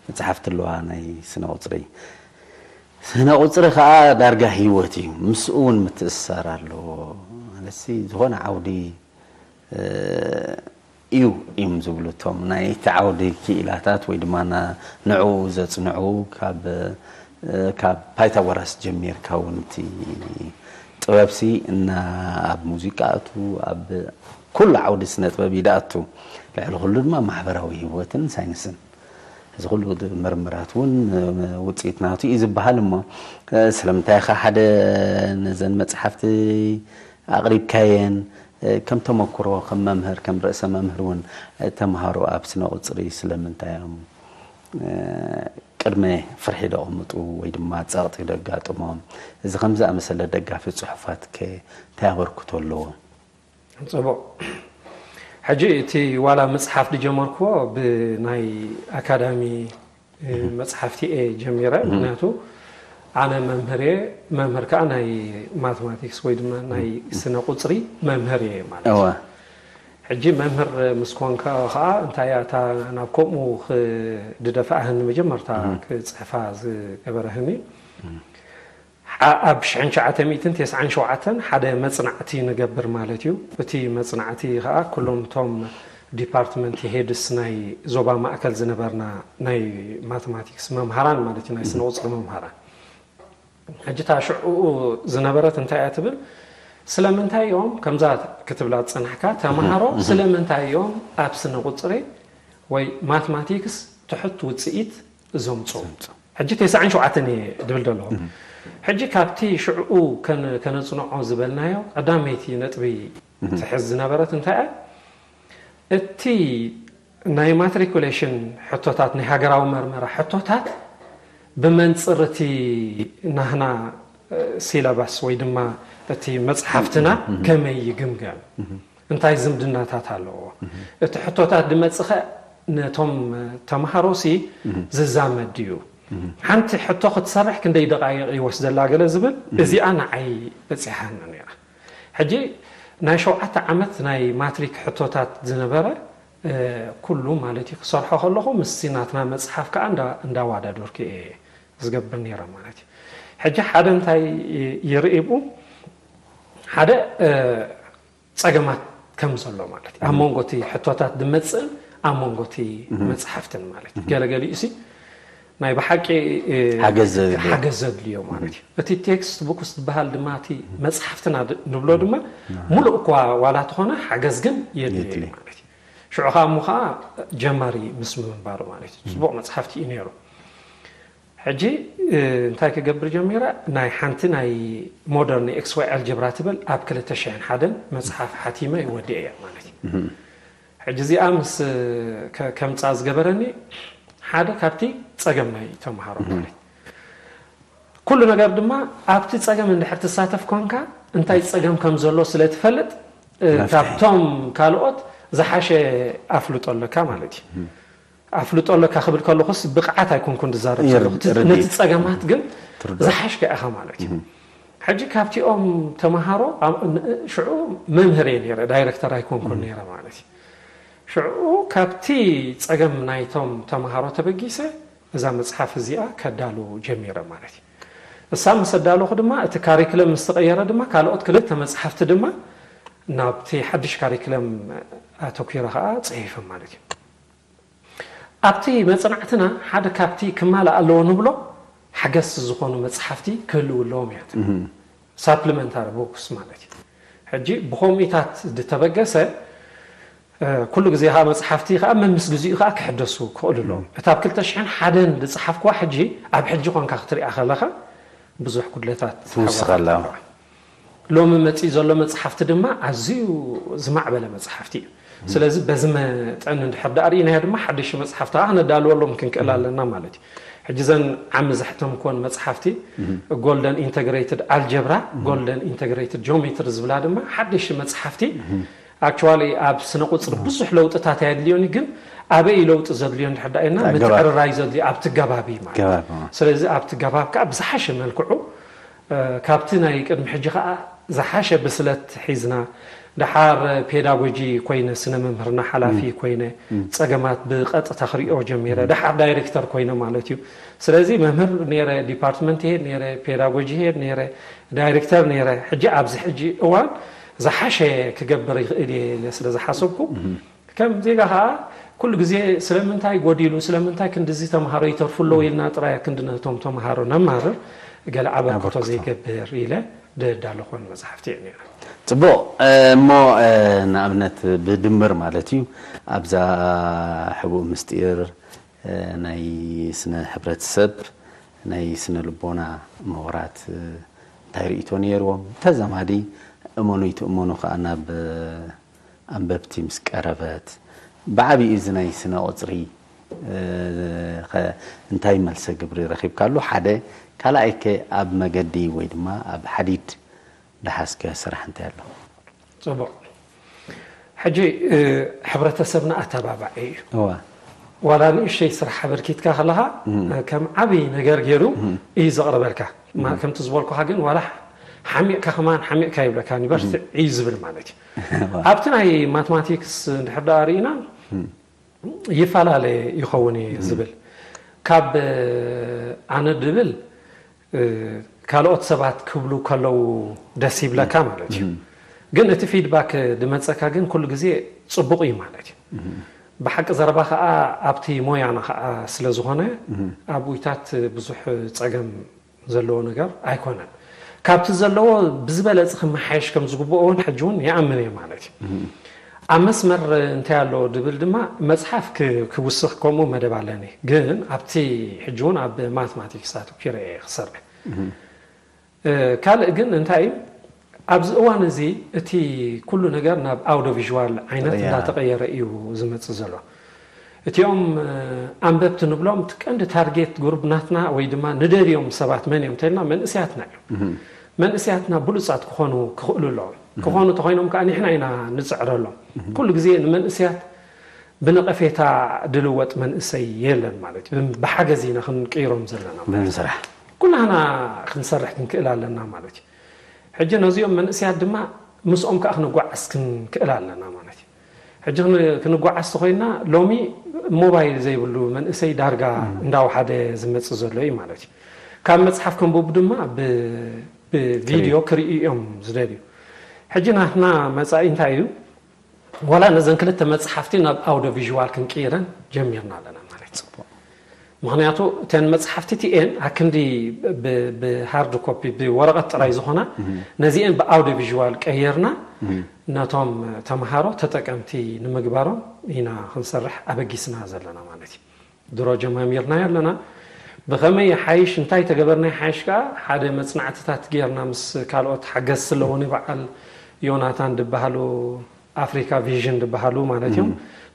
መጽሓፍቲ ኣለዋ ናይ ስነ ቁጽሪ። ስነ ቁጽሪ ከኣ ዳርጋ ህይወት እዩ። ምስኡ እውን ምትእስሳር ኣለዎ። ማለትሲ ዝኾነ ዓውዲ፣ እ፣ እዩ እዮም ዝብሉ እቶም ናይቲ ዓውዲ ክኢላታት ወይ ድማ ና-፣ ንዕኡ ዘጽንዑ ካብ፣ እ፣ ካብ ፓይታጎራስ ጀሚርካ እውን እቲ ጥበብሲ እና ኣብ ሙዚቃ ኣቱ ኣብ ኩሉ ዓውዲ ስነ ጥበብ እዩ ደኣቱ። ልዕሊ ኩሉ ድማ ማሕበራዊ ህይወትን ሳይንስን። እዚ ኩሉ ምርምራት እውን፣ እ፣ ውጽኢት ናቱ እዩ ዝበሃል እሞ፣ እ፣ ስለምንታይ ኢኻ ሓደ ነዘን መጽሓፍቲ ኣቕሪብካየን፣ እ፣ ከም ተመክሮ፣ ከም መምህር፣ ከም ርእሰ መምህር እውን፣ እ፣ ተምሃሮ ኣብ ስነ ቁጽሪ ስለምንታይ እዮም፣ እ፣ ቅድመ ፍርሒ ደቐምጡ ወይ ድማ ጸቕጢ ደጋጥሞም? እዚ ከም ዝኣመሰለ ደጋፊ ጽሑፋት ከ እንታይ ኣበርክቶ ኣለዎ? ጽቡቕ። ሕጂ እቲ ዋላ መጽሓፍ ዝጀመርክዎ ብናይ ኣካዳሚ፣ እ፣ መጽሓፍቲ እየ ጀሚረ። ምኽንያቱ ኣነ መምህር እየ፣ መምህር ከኣ ናይ ማተማቲክስ ወይ ድማ ናይ ስነ ቁጽሪ መምህር እየ ማለት እዩ። እወ። ሕጂ መምህር ምስ ኮንካ ኸዓ እንታይ እያ እታ ናብ ከምኡ ክድደፍኣህኒ መጀመርታ ክፅሕፋ ዝገበረህኒ? ኣብ ሽሕን ትሽዓተ ሚእትን ተስዓን ሸውዓተን ሓደ መፅናዕቲ ንገብር ማለት እዩ። እቲ መፅናዕቲ ከዓ ኩሎም እቶም ዲፓርትመንት ሄድስ ናይ ዞባ ማእከል ዝነበርና ናይ ማቴማቲክስ መምሃራን ማለት እዩ፣ ናይ ስነ ቁፅሪ መምሃራን። ሕጂ እታ ሽዕኡ ዝነበረት እንታይ እያ ትብል? ስለምንታይ እዮም ከምዛ ክትብላ ዝፀናሕካ ተምሃሮ፣ ስለምንታይ እዮም ኣብ ስነ ቁፅሪ ወይ ማትማቲክስ ትሑት ውፅኢት ዘምፁ? ሕጂ ተስዓን ሸውዓተን እየ ድብል ዘለኹ። ሕጂ ካብቲ ሽዕኡ ከነፅንዖ ዝበልናዮ ቀዳመይቲ ነጥቢ ትሕዝ ዝነበረት እንታይ እያ? እቲ ናይ ማትሪኩሌሽን ሕቶታት፣ ናይ ሃገራዊ መርመራ ሕቶታት ብመንፅር እቲ ናህና ሲላባስ ወይ ድማ እቲ መፅሓፍትና ከመይ ይግምገም፣ እንታይ ዝምድናታት ኣለዎ፣ እቲ ሕቶታት ድመፅኸ ነቶም ተምሃሮሲ ዝዛመድ ድዩ፣ ሓንቲ ሕቶ ክትሰርሕ ክንደይ ደቃይቕ ይወስደላ ገለ ዝብል፣ እዚኣ ንዓይ በፂሓኒ ነይራ። ሕጂ ናይ ሸውዓተ ዓመት ናይ ማትሪክ ሕቶታት ዝነበረ ኩሉ ማለት እዩ ክሰርሖ ከለኹ ምስቲ ናትና መፅሓፍ ከዓ እንዳዋዳደርኩ እየ ዝገብር ነይረ ማለት እዩ። ሕጂ ሓደ እንታይ ይርኢ ብኡ፣ ሓደ ፀገማት ከም ዘሎ ማለት እዩ ኣብ መንጎ እቲ ሕቶታት ዝመፅእን ኣብ መንጎ እቲ መፅሓፍትን ማለት እዩ። ገለገሊኡ ሲ ናይ ብሓቂ ሓገዝ ዘድልዮ ማለት እዩ። እቲ ቴክስት ቡክስ ዝበሃል ድማ እቲ መፅሓፍትና ንብሎ ድማ ሙሉእ እኳ ዋላ ተኾነ ሓገዝ ግን የድልዮ ማለት እዩ። ሽዑ ከዓ እሞ ከዓ ጀማሪ ምስ ምንባሩ ማለት እዩ። ፅቡቕ መፅሓፍቲ እዩ ነይሩ። ሕጂ እንታይ ክገብር ጀሚረ? ናይ ሓንቲ ናይ ሞደርን ኤክስ ዋይ ኣልጀብራ ትብል ኣብ ክልተ ሽሕን ሓደን መፅሓፍ ሓቲመ ይወዲአ እያ ማለት እዩ። ሕጂ እዚኣ ምስ ከምፃ ዝገበረኒ ሓደ ካብቲ ፀገም ናይ ተምሃሮ ማለት ኩሉ ነገር ድማ ኣብቲ ፀገም እንድሕር ትሳተፍ ኮንካ እንታይ ፀገም ከም ዘሎ ስለ ትፈልጥ ካብቶም ካልኦት ዝሓሸ ኣፍልጦ ኣለካ ማለት እዩ። ኣፍልጦ ኣለካ ክብል ከለኹስ ብቕዓት ኣይኮንኩን ዝዛረብ ዘለኹ፣ ነቲ ፀገማት ግን ዝሓሽካ ኢኻ ማለት እዩ። ሕጂ ካብቲኦም ተምሃሮ ሽዑ መምህር እየ ነይረ፣ ዳይረክተር ኣይኮንኩን ነይረ ማለት እዩ። ሽዑ ካብቲ ፀገም ናይቶም ተምሃሮ ተበጊሰ እዛ መፅሓፍ እዚኣ ከዳሉ ጀሚረ ማለት እዩ። እሳ ምስ ኣዳለኹ ድማ እቲ ካሪክለም ምስ ተቐየረ ድማ ካልኦት ክልተ መፅሓፍቲ ድማ ናብቲ ሓድሽ ካሪክለም ኣተኲረ ከዓ ፅሒፈ ማለት እዩ። ኣብቲ መፅናዕትና ሓደ ካብቲ ክማላእ ኣለዎ ንብሎ ሓገዝቲ ዝኾኑ መፅሓፍቲ ክህልው ኣለዎም እያ ትብል። ሳፕሊመንታሪ ቡክስ ማለት እዩ። ሕጂ ብኸምኡታት ዝተበገሰ ኩሉ ግዜ ከዓ መፅሓፍቲ ከዓ መምስ ግዚኡ ከዓ ክሕደሱ ክኽእሉ ኣለዎም። እታ ኣብ ክልተ ሽሕን ሓደን ዝፀሓፍኩዋ ሕጂ ኣብ ሕጂ ኮንካ ክትሪኣ ከለኻ ብዙሕ ጉድለታት ትውስኸላ። ሎሚ መፂኡ ዘሎ መፅሓፍቲ ድማ ኣዝዩ ዝማዕበለ መፅሓፍቲ እዩ። ስለዚ በዚ መጠን እንድሕር ደኣ ርኢናዮ ድማ ሓደሽቲ መፅሓፍቲ ከዓ ክነዳልወሎም ክንክእል ኣለና ማለት እዩ። ሕጂ ዘን ዓሚ ዘሕተምኩወን መፅሓፍቲ ጎልደን ኢንተግሬትድ ኣልጀብራ፣ ጎልደን ኢንተግሬትድ ጂኦሜትሪ ዝብላ ድማ ሓደሽቲ መፅሓፍቲ ኣክቹዋሊ ኣብ ስነ ቁፅሪ ብዙሕ ለውጥታት ኣየድልዮን እዩ፣ ግን ኣበይ ለውጢ ዘድልዮ እንድሕር ደኣ ኢልና ምትዕርራይ ዘድልዮ ኣብቲ ገባብ እዩ ማለት እዩ። ስለዚ ኣብቲ ገባብ ከዓ ብዝሓሸ መልክዑ ካብቲ ናይ ቅድሚ ሕጂ ከዓ ዝሓሸ ብስለት ሒዝና፣ ደሓር ፔዳጎጂ ኮይነ፣ ስነ መምህርና ሓላፊ ኮይነ፣ ፀገማት ብቐጥታ ክሪኦ ጀሚረ። ደሓር ዳይሬክተር ኮይነ ማለት እዩ። ስለዚ መምህር ነይረ፣ ዲፓርትመንት ሄድ ነይረ፣ ፔዳጎጂ ሄድ ነይረ፣ ዳይሬክተር ነይረ። ሕጂ ኣብዚ ሕጂ እዋን ዝሓሸ ክገብር ይኽእል እየ ኢለ ስለ ዝሓሰብኩ ከም ዜጋ ከዓ ኩሉ ግዜ ስለምንታይ ጎዲሉ፣ ስለምንታይ ክንድዚ ተምሃሮ ይተርፉ ኣለዉ ኢልና ጥራይ ክንዲ ነቶም ተምሃሮ ነማርር ገለ ኣበርክቶ ዘይገብር ኢለ ደዳለኾን መፅሓፍቲ እየ ነይረ። ፅቡቕ። እሞ ንኣብነት ብድምር ማለት እዩ ኣብዛ ሕቡእ ምስጢር ናይ ስነ ሕብረተሰብ ናይ ስነ ልቦና ምሁራት እንታይ ርእይቶ ነይርዎም? ተዛማዲ እመኑ ይትእመኑ ከዓ ናብ ኣንበብቲ ምስ ቀረበት፣ ብዓቢኡ እዚ ናይ ስነ ቁፅሪ እንታይ መልሰ ግብሪ ረኺብካሉ? ሓደ ካልኣይከ ኣብ መገዲ ወይ ድማ ኣብ ሓዲድ ደሓስከ ስራሕ እንታይ ኣሎ? ፅቡቕ። ሕጂ ሕብረተሰብና ኣተባባዒ እዩ። ዋላ ንእሽተይ ስራሕ ኣበርኪትካ ከለኻ ከም ዓብዪ ነገር ገይሩ እዩ ዘቕርበልካ። ከምቲ ዝበልኩኻ ግን ዋላ ሓሚቕካ ከማን ሓሚቕካ ይብለካ ዩኒቨርሲቲ እዩ ዝብል ማለት እዩ። ኣብቲ ናይ ማትማቲክስ እንድሕር ደኣ ርኢና ይፈላለ ይኸውን እዩ ዝብል ካብ ኣነ ድብል ካልኦት ሰባት ክብሉ ከለዉ ደስ ይብለካ ማለት እዩ። ግን እቲ ፊድባክ ድመፀካ ግን ኩሉ ግዜ ፅቡቕ እዩ ማለት እዩ። ብሓቂ ዘረባ ከዓ ኣብቲ ሞያና ከዓ ስለ ዝኾነ ኣብኡታት ብዙሕ ፀገም ዘለዎ ነገር ኣይኮነን። ካብቲ ዘለዎ ብዝበለፅ ክመሓየሽ ከም ዝግብኦ እውን ሕጂ እውን ይኣምን እየ ማለት እዩ። ኣብ መስመር እንታይ ኣሎ ድብል ድማ መፅሓፍ ክውስኽ ከምኡ መደብ ኣለኒ። ግን ኣብቲ ሕጂ እውን ኣብ ማትማቲክስ ኣተኲረ እየ ክሰርሕ። ካልእ ግን እንታይ እዩ ኣብዚ እዋን እዚ እቲ ኩሉ ነገር ናብ ኣውዲዮ ቪዥዋል ዓይነት እንዳተቐየረ እዩ ዝመፅእ ዘሎ። እቲኦም ኣንበብቲ ንብሎም እቲ ቀንዲ ታርጌት ግሩብ ናትና ወይ ድማ ንደልዮም ሰባት መን እዮም እንተልና መንእስያትና እዮም። መንእስያትና ብሉፃት ክኾኑ ክኽእሉ ኣለዎም። ክኾኑ ተኾይኖም ከዓ ንሕና ኢና ንፅዕረሎም። ኩሉ ግዜ ንመንእስያት ብነቐፌታ ድልወጥ መንእሰይ የለን ማለት እዩ። ብሓገዝ ኢና ክንቅይሮም ዘለና ማለት እዩ። ብምስራሕ ኩላህና ክንሰርሕ ክንክእል ኣለና ማለት እዩ። ሕጂ ነዚኦም መንእስያት ድማ ምስኦም ከዓ ክንጓዓዝ ክንክእል ኣለና ማለት እዩ። ሕጂ ክን- ክንጓዓዝ ተኮይና ሎሚ ሞባይል ዘይብሉ መንእሰይ ዳርጋ እንዳወሓደ ዝመፅእ ዘሎ እዩ ማለት እዩ። ካብ መፅሓፍ ከንብቡ ድማ ብ- ብቪድዮ ክርእዩ እዮም ዝደልዩ። ሕጂ ናትና መፃኢ እንታይ እዩ? ዋላ ነዘን ክልተ መፅሓፍቲ ናብ ኣውዲዮ ቪዥዋል ክንቅይረን ጀሚርና ኣለና ማለት እዩ። ምክንያቱ እተን መፅሓፍቲ እቲኤን ኣክንዲ ብሃርድ ኮፒ ብወረቐት ጥራይ ዝኾና ነዚኤን ብኣውዲዮ ቪዥዋል ቀየርና ነቶም ተምሃሮ ተጠቀምቲ ንምግባሮም ኢና ክንሰርሕ ኣበጊስና ዘለና ማለት እዩ። ድሮ ጀማሚርናዮ ኣለና። ብኸመይ ይሓይሽ እንታይ ተገበርና ይሓይሽ ከዓ ሓደ መፅናዕትታት ጌርና ምስ ካልኦት ሓገዝቲ ኣለዉኒ በዓል ዮናታን ዝበሃሉ ኣፍሪካ ቪዥን ዝበሃሉ ማለት እዮም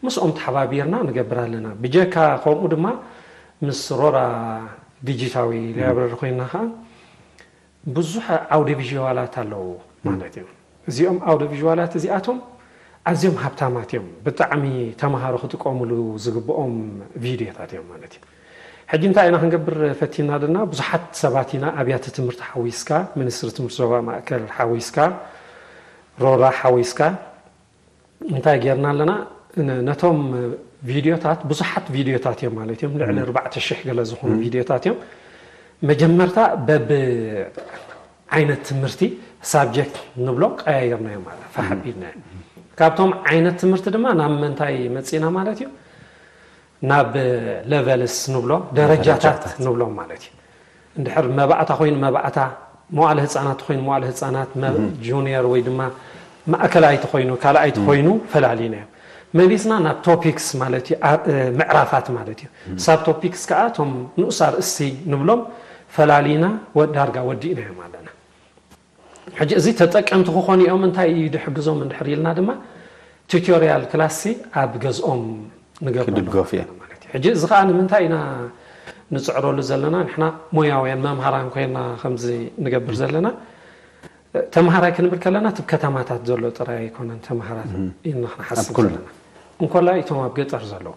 ምስኦም ተሓባቢርና ንገብር ኣለና። ብጀካ ከምኡ ድማ ምስ ሮራ ዲጂታዊ ላይብረሪ ኮይና ከዓ ብዙሕ ኣውዲዮ ቪዥዋላት ኣለዉ ማለት እዮም። እዚኦም ኣውዲዮ ቪዥዋላት እዚኣቶም ኣዝዮም ሃብታማት እዮም። ብጣዕሚ ተምሃሮ ክጥቀሙሉ ዝግብኦም ቪድዮታት እዮም ማለት እዩ። ሕጂ እንታይ ኢና ክንገብር ፈቲና ደና ብዙሓት ሰባት ኢና ኣብያተ ትምህርቲ ሓዊስካ ሚኒስትሪ ትምህርቲ ዞባ ማእከል ሓዊስካ ሮራ ሓዊስካ እንታይ ጌርና ኣለና ነቶም ቪድዮታት ብዙሓት ቪድዮታት እዮም ማለት እዮም ልዕሊ ኣርባዕተ ሽሕ ገለ ዝኾኑ ቪድዮታት እዮም። መጀመርታ በብ ዓይነት ትምህርቲ ሳብጀክት ንብሎ ቀያይርናዮ ማለት ፋሕ ኣቢልና ካብቶም ዓይነት ትምህርቲ ድማ ናብ ምንታይ መፂና ማለት እዩ ናብ ሌቨልስ ንብሎ ደረጃታት ንብሎ ማለት እዩ። እንድሕር መባእታ ኮይኑ መባእታ መዋእለ ህፃናት ተኮይኑ መዋእለ ህፃናት ጁኒየር ወይ ድማ ማእከላይ ተኮይኑ ካልኣይ ተኮይኑ ፈላሊናዮም መሊስና ናብ ቶፒክስ ማለት እዩ ምዕራፋት ማለት እዩ። ሳብ ቶፒክስ ከዓ እቶም ንኡስ ኣርእስቲ ንብሎም ፈላሊና ዳርጋ ወዲእናዮም ኣለና። ሕጂ እዚ ተጠቀምቲ ክኾኑ እዮም እንታይ እዩ ድሕግዞም እንድሕር ኢልና ድማ ቱቶሪያል ክላስ ኣብ ገዝኦም ንገብረሎም ኣለና ማለት እዩ። ሕጂ እዚ ከዓ ንምንታይ ኢና ንፅዕረሉ ዘለና ንሕና ሞያውያን መምሃራን ኮይና ከምዚ ንገብር ዘለና ተምሃራይ ክንብል ከለና ትብ ከተማታት ዘሎ ጥራይ ኣይኮነን ተምሃራት ኢና ክንሓስብ ዘለና እንኮላይ እቶም ኣብ ገጠር ዘለዉ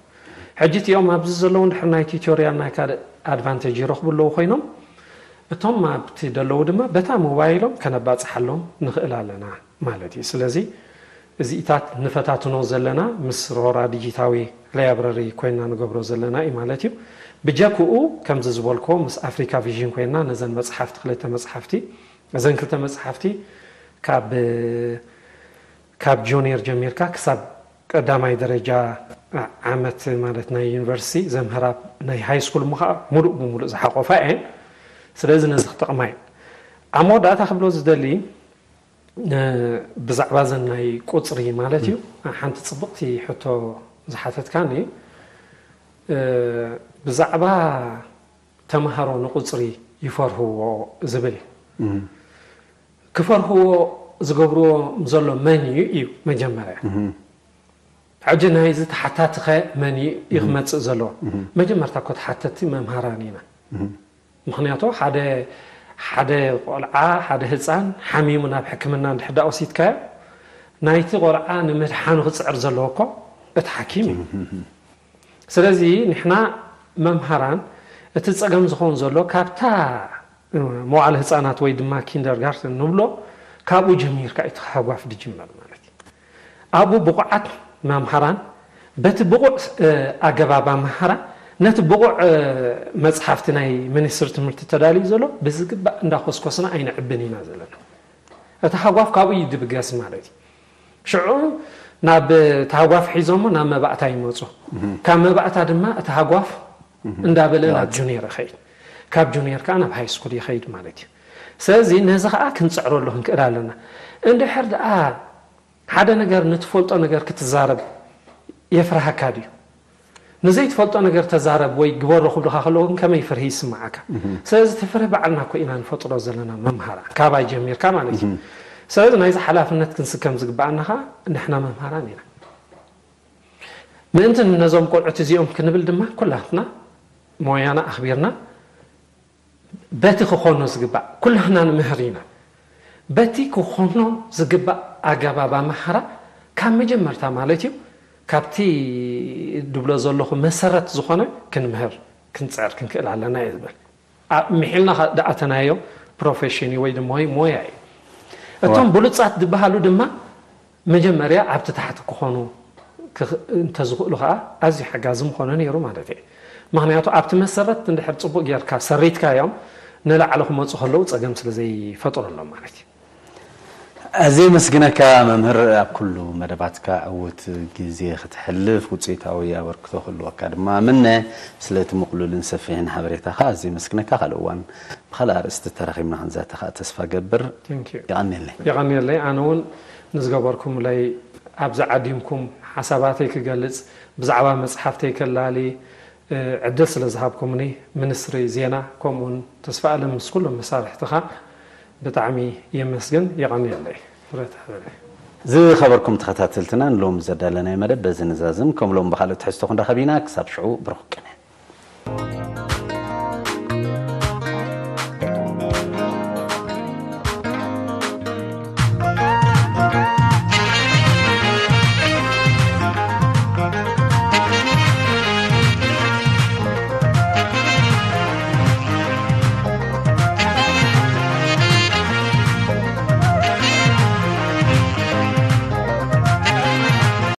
ሕጂ እቲኦም ኣብዚ ዘለዉ እንድሕር ናይ ቱቶሪያል ናይ ካልእ ኣድቫንቴጅ ይረኽቡ ኣለዉ ኮይኖም እቶም ኣብቲ ደለዉ ድማ በታ ሞባይሎም ከነባፅሓሎም ንኽእል ኣለና ማለት እዩ። ስለዚ እዚኢታት ንፈታትኖ ዘለና ምስ ሮራ ዲጂታዊ ላይብረሪ ኮይና ንገብሮ ዘለና እዩ ማለት እዩ። ብጀክኡ ከምዚ ዝበልኮ ምስ ኣፍሪካ ቪዥን ኮይና ነዘን መፅሓፍቲ ክልተ መፅሓፍቲ እዘን ክልተ መፅሓፍቲ ካብ ካብ ጆኒየር ጀሚርካ ክሳብ ቀዳማይ ደረጃ ዓመት ማለት ናይ ዩኒቨርሲቲ ዘምህራ ናይ ሃይ ስኩል ምኸዓ ሙሉእ ብሙሉእ ዝሓቆፋ እየን። ስለዚ ነዚ ክጠቕማ እየን። ኣብ መወዳእታ ክብሎ ዝደሊ ብዛዕባ ዘን ናይ ቁፅሪ ማለት እዩ ሓንቲ ፅብቕቲ ሕቶ ዝሓተትካኒ ብዛዕባ ተምሃሮ ንቁፅሪ ይፈርህዎ ዝብል እዩ። ክፈርህዎ ዝገብርዎ ዘሎ መን እዩ እዩ መጀመርያ ሕጂ ናይዚ ተሓታቲ ኸ መን እዩ እዩ ክመፅእ ዘለዎ መጀመርታ እኮ ተሓተቲ መምሃራን ኢና። ምክንያቱ ሓደ ሓደ ቆልዓ ሓደ ህፃን ሓሚሙ ናብ ሕክምና እንድሕዳ ወሲድካዮ ናይቲ ቆልዓ ንምድሓኑ ክፅዕር ዘለዎ እኮ እቲ ሓኪም እዩ። ስለዚ ንሕና መምሃራን እቲ ፀገም ዝኸውን ዘሎ ካብታ መዋዕለ ህፃናት ወይ ድማ ኪንደርጋርተን ንብሎ፣ ካብኡ ጀሚርካ እዩ ተሃጓፍ ድጅመር ማለት እዩ። ኣብኡ ብቑዓት መምሃራን በቲ ብቑዕ ኣገባብ ኣምሃራ ነቲ ብቑዕ መፅሓፍቲ ናይ ሚኒስትሪ ትምህርቲ ተዳልዩ ዘሎ ብዝግባእ እንዳኮስኮስና ኣይንዕብን ኢና ዘለና። እቲ ሃጓፍ ካብኡ እዩ ድብገስ ማለት እዩ። ሽዑ ናብ እቲ ሃጓፍ ሒዞሞ ናብ መባእታ ይመፁ። ካብ መባእታ ድማ እቲ ሃጓፍ እንዳበለ ናብ ጁኒየር ይኸይድ። ካብ ጁኒየር ከዓ ናብ ሃይ ስኩል ይኸይድ ማለት እዩ። ስለዚ ነዚ ከዓ ክንፅዕረሉ ክንክእል ኣለና። እንድሕር ደኣ ሓደ ነገር ንትፈልጦ ነገር ክትዛረብ የፍርሃካ ድዩ? ንዘይትፈልጦ ነገር ተዛረብ ወይ ግበሮ ክብልካ ከለዉ ግን ከመይ ፍርሂ ይስምዓካ? ስለዚ እቲ ፍርሂ ባዕልና እኮ ኢና ንፈጥሮ ዘለና መምሃራ፣ ካባይ ጀሚርካ ማለት እዩ። ስለዚ ናይዚ ሓላፍነት ክንስከም ዝግብኣና ከዓ ንሕና መምሃራን ኢና። ምእንቲ ነዞም ቆልዑት እዚኦም ክንብል ድማ ኩላትና ሞያና ኣኽቢርና በቲ ክኾኖ ዝግባእ ኩላህና ንምህር ኢና። በቲ ክኾኖ ዝግባእ ኣገባብ ኣምሃራ ካብ መጀመርታ ማለት እዩ ካብቲ ድብሎ ዘለኹ መሰረት ዝኾነ ክንምህር ክንፅዕር ክንክእል ኣለና እየ ዝብል። ምሒልና ደኣተናዮ ፕሮፌሽን እዩ ወይ ድማ ወይ ሞያ እዩ። እቶም ብሉፃት ዝበሃሉ ድማ መጀመርያ ኣብቲ ታሕቲ ክኾኑ እንተዝኽእሉ ከዓ ኣዝዩ ሓጋዚ ምኾነ ነይሩ ማለት እየ። ምክንያቱ ኣብቲ መሰረት እንድሕር ፅቡቅ ጌርካ ሰሪትካዮም ንላዕሊ ክመፁ ከለዉ ፀገም ስለ ዘይፈጥረሎም ማለት እዩ። ኣዝየ መስግነካ መምህር ኣብ ኩሉ መደባትካ ዕውት ግዜ ክትሕልፍ ውፅኢታዊ ኣበርክቶ ክህልወካ ድማ ምነ። ስለቲ ምቕሉልን ሰፊሕን ሓበሬታኻ ኣዝየ መስግነካ። ካልእ እዋን ብኻልእ ኣርእስቲ ተራኺብና ክንዛተ ከዓ ተስፋ ገብር። የቐንየለይ። የቐንየለይ። ኣነ እውን ንዝገበርኩምለይ ኣብዚ ዓዲምኩም ሓሳባተይ ክገልፅ ብዛዕባ መፅሓፍተይ ከላሊ ዕድል ስለ ዝሃብኩምኒ ሚኒስትሪ ዜና ከምኡውን ተስፋ ኣለም ምስ ኩሎም መሳርሕትኻ ብጣዕሚ የመስግን። የቐንየለይ። ፍረት ሃበለይ። ዝኸበርኩም ተኸታተልትና ንሎም ዘዳለናይ መደብ በዚ ንዛዝም ከም ሎም ብኻልእ ትሕዝቶ ክንረኸብ ኢና ክሳብ ሽዑ ብሩኽ ቅነ።